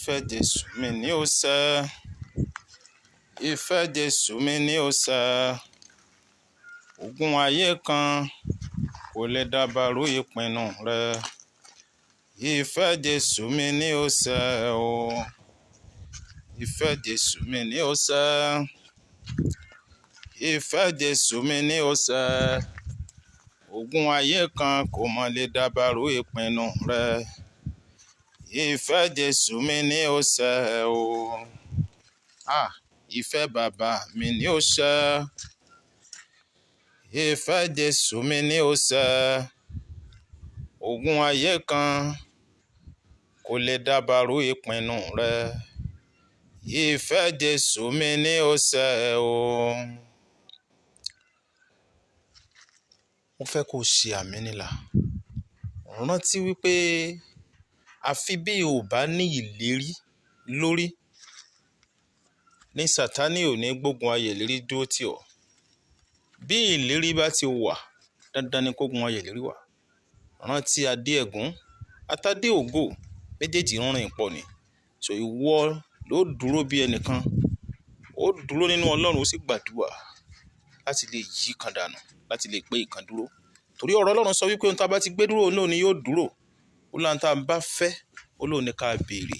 Ìfẹ́ Jésù mi ni ó ṣẹ. Ìfẹ́ Jésù mi ni ó ṣẹ. Ogun ayé kan kò lè dàbàrú ìpinnu rẹ. Ìfẹ́ Jésù mi ni ó ṣẹ o. Ìfẹ́ Jésù mi ni ó ṣẹ. Ìfẹ́ Jésù mi ni ó ṣẹ. Ogun ayé kan kò mọ̀ lè dàbàrú ìpinnu rẹ. Ìfẹ́ Jésù mi ni ó ṣẹ o. Ah, ìfẹ́ bàbá mi ni ó ṣẹ. Ìfẹ́ Jésù mi ni ó ṣẹ. Ogun ayé kan kò lè dàbàrú ìpinnu rẹ. Ìfẹ́ Jésù mi ni ó ṣẹ o. Mo fẹ́ kó ṣe àmì nílà. Rántí wípé àfi bí o ò bá ní ìlérí lórí ní Sátánì ò ní gbógun ayè ìlérí dúró tì ọ́. Bí ìlérí bá ti wà, dandan ni kógun ayè ìlérí wà. Rántí adé ẹ̀gún, atadé ògo méjèèjì ń rìn pọ̀ ni. So ìwọ ló dúró bí ẹnìkan, ó dúró nínú Ọlọ́run ó sì gbàdúrà láti lè yí kan dànù, láti lè gbé ìkan dúró. Torí ọ̀rọ̀ Ọlọ́run sọ wípé ohun tí a bá ti gbé dúró náà ni yóò dúró. Ó láhun tí a bá fẹ́, ó lóun ní ká béèrè.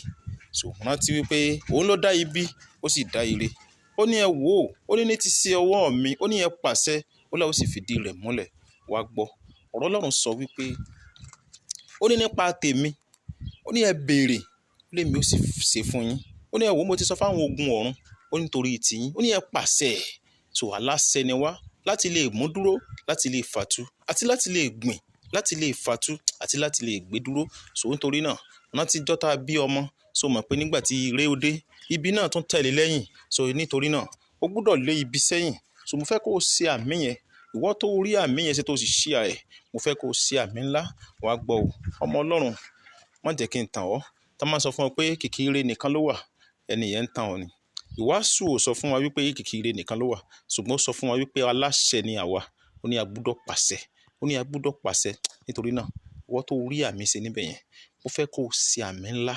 So rántí wípé òun ló dá ibi, ó sì dá ire. Ó ní ẹ wò ó, ó ní ní ti sí ọwọ́ mi, ó ní ẹ pàṣẹ, ó láhun sì fìdí rẹ̀ múlẹ̀. Wá gbọ́. Ọ̀rọ̀ Ọlọ́run sọ wípé ó ní nípa tèmi, ó ní ẹ béèrè, ó lé mi ó sì ṣe fún yín. Ó ní ẹ wò ó, mo ti sọ fún àwọn ogun ọ̀run, ó ní torí tiyín, ó ní ẹ pàṣẹ. So aláṣẹ ni wá láti lè mú dúró, láti lè fàtu, àti láti lè gbìn, láti lè fàtu, àti láti lè gbé dúró. So nítorí náà, rántí ọjọ́ tá bí ọmọ, so mọ̀ pé nígbà tí ire ó dé, ibi náà tún tẹ̀lé lẹ́yìn. So nítorí náà, o gbọdọ̀ lé ibi sẹ́yìn. So mo fẹ́ kó ṣe àmì yẹn. Ìwọ tó rí àmì yẹn ṣe tó sì share ẹ̀. Mo fẹ́ kó ṣe àmì ńlá. Wá gbọ́ o. Ọmọ Ọlọ́run, má jẹ́ kí n tàn ọ́. Tán máa sọ fún ọ pé kìkì ire nìkan ló wà, ẹni yẹn ń tàn ọ́ ni. Ìwàásù ò sọ fún wa wípé kìkì ire nìkan ló wà, ṣùgbọ́n ó sọ fún wa wípé aláṣẹ ni àwa. Ó ní a gbọdọ̀ pàṣẹ. Ó ní a gbọdọ̀ pàṣẹ. Nítorí náà, ìwọ tó rí àmì ṣe níbẹ̀ yẹn, mo fẹ́ kó ṣe àmì ńlá.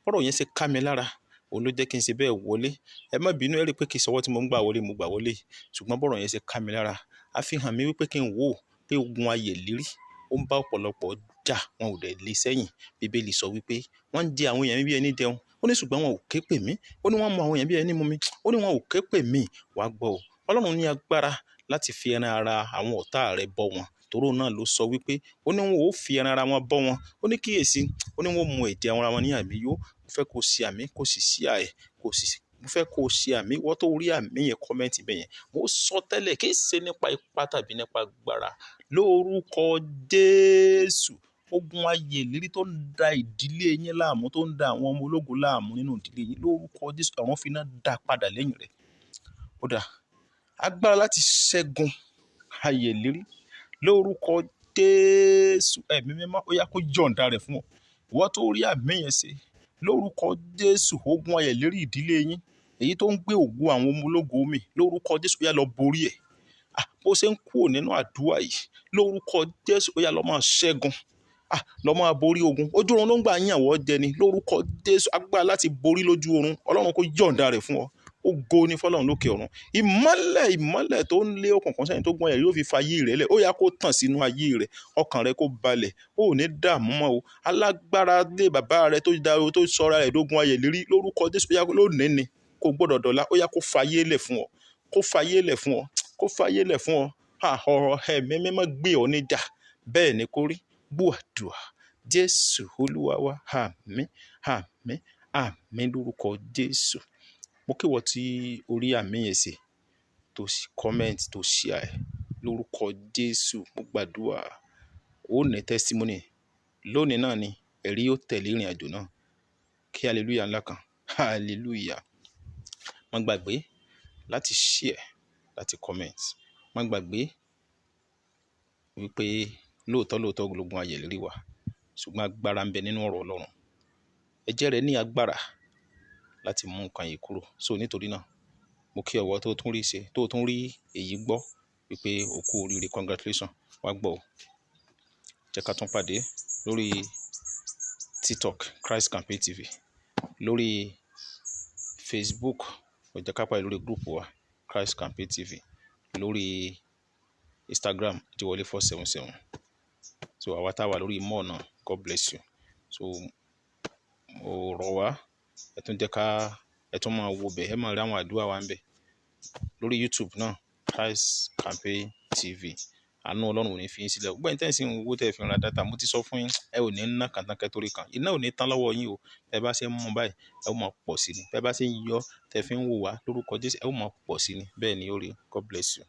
Bọ́rọ̀ yẹn ṣe ká mi lára, òun ló jẹ́ kí n ṣe bẹ́ẹ̀ wọlé. Ẹ má bínú, ẹ rí pé kì í ṣọwọ́ tí mo ń gbà wọlé, mo gbà wọlé. Ṣùgbọ́n bọ́rọ̀ yẹn ṣe ká mi lára, a fi hàn mí wípé kí n wò ó pé ogun ayè ìlérí ó ń bá ọ̀pọ̀lọpọ̀ jà, wọn ò dẹ̀ lé sẹ́yìn. Bíbélì sọ wípé wọ́n ń jẹ àwọn èèyàn bí ẹni jẹun. Ó ní ṣùgbọ́n wọn ò ké pè mí. Ó ní wọ́n mú àwọn èèyàn bí ẹni mú mi. Ó ní wọn ò ké pè mí. Wá gbọ́ o. Ọlọ́run ní agbára láti fi ẹran ara àwọn ọ̀tá rẹ̀ bọ́ wọn. Torí òun náà ló sọ wípé ó ní wọn ò fi ẹran ara wọn bọ́ wọn. Ó ní kíyèsi, ó ní wọn ó mu ẹ̀jẹ̀ ara wọn ní àmì yó. Mo fẹ́ kó ṣe àmì, kó sì share ẹ̀, kó sì mo fẹ́ kó ṣe àmì. Ìwọ tó rí àmì yẹn comment bẹ́ẹ̀ yẹn. Mo sọ tẹ́lẹ̀ kì í ṣe nípa ipá tàbí nípa agbára. Lórúkọ Jésù, ogun ayè ìlérí tó ń da ìdílé yín láàmú, tó ń da àwọn ọmọ ológo láàmú nínú ìdílé yín. Lórúkọ Jésù, ọ̀run fi iná dá padà lẹ́yìn rẹ̀. Ó dáa. Agbára láti ṣẹ́gun ayè ìlérí. Lórúkọ Jésù, ẹ̀mí mímọ́, ó yá kó yọ̀ǹda rẹ̀ fún ọ. Ìwọ tó rí àmì yẹn ṣe. Lórúkọ Jésù, ogun ayè ìlérí ìdílé yín, èyí tó ń gbé ògo àwọn ọmọ ológo mi. Lórúkọ Jésù, ó yá lọ borí ẹ̀. Ah, bó ṣe ń kúrò nínú àdúrà yìí, lórúkọ Jésù, ó yá lọ máa ṣẹ́gun. Ah, lọ máa borí ogun. Ojú oorun ló ń gbà yàn wọ́ jẹ ni. Lórúkọ Jésù, agbára láti borí lójú oorun, Ọlọ́run kó yọ̀ǹda rẹ̀ fún ọ. Ògo ni fún Ọlọ́run lókè ọ̀run. Ìmọ́lẹ̀, ìmọ́lẹ̀ tó ń lé òkùnkùn sẹ́yìn tó gbọ́n ẹ̀ yóò fi fa ayé rẹ̀ lẹ̀. Ó yá kó tàn sínú ayé rẹ̀. Ọkàn rẹ kó balẹ̀. Ó ò ní dààmú mọ́ o. Alágbára lé bàbá rẹ tó da tó sọra rẹ̀ dógun ayè ìlérí. Lórúkọ Jésù, ó yá lónìí ni. Kò gbọdọ̀ dọ̀la. Ó yá kó fa ayé lẹ̀ fún ọ. Kó fa ayé lẹ̀ fún ọ. Kó fa ayé lẹ̀ fún ọ. Ah, ọ̀rọ̀ ẹ̀mí mímọ́ gbé ọ níjà. Bẹ́ẹ̀ ni kó rí. Gbọ́ àdúrà. Jésù Olúwa wa. Àmín, àmín, àmín lórúkọ Jésù. Mo kí ìwọ tí o rí àmì yẹn ṣe, tó sì comment, tó share ẹ̀. Lórúkọ Jésù, mo gbàdúrà. Ó ní testimony. Lónìí náà ni ẹ̀rí yóò tẹ̀lé ìrìnàjò náà. Kí hallelujah ńlá kan. Hallelujah. Má gbàgbé láti share, láti comment. Má gbàgbé wípé lóòótọ́ lóòótọ́ lógun ayè ìlérí wà, ṣùgbọ́n agbára ń bẹ nínú ọ̀rọ̀ Ọlọ́run. Ẹ̀jẹ̀ rẹ̀ ní agbára láti mú nǹkan yìí kúrò. So nítorí náà, mo kí ọwọ́ tó tún rí ṣe, tó tún rí èyí gbọ́ wípé o kú oríire, congratulations. Wá gbọ́ o. Jẹ́ ká tún pàdé lórí TikTok, Christ Campaign TV. Lórí Facebook, ẹ jẹ́ ká pàdé lórí group wa, Christ Campaign TV. Lórí Instagram, Adéwọlé 477. So àwa tá a wà lórí mọ́ náà, God bless you. So mo rọ̀ wá, ẹ tún jẹ́ ká ẹ tún máa wo bẹ̀, ẹ máa rí àwọn àdúrà wa ń bẹ̀. Lórí YouTube náà, Christ Campaign TV. Àánú Ọlọ́run ò ní fi yín sílẹ̀. Gbogbo ẹ̀yin tẹ́ ẹ̀ sì ń wo tẹ́ ẹ fi ń ra data, mo ti sọ fún yín, ẹ ò ní ná kàntán kẹ́tórí kan. Iná ò ní tán lọ́wọ́ yín o. Bẹ́ẹ̀ bá ṣe ń mú báyìí, ẹ ó máa pọ̀ sí ni. Bẹ́ẹ̀ bá ṣe ń yọ tẹ́ fi ń wò wá lórúkọ Jésù, ẹ ó máa pọ̀ sí ni. Bẹ́ẹ̀ ni ó rí. God bless you.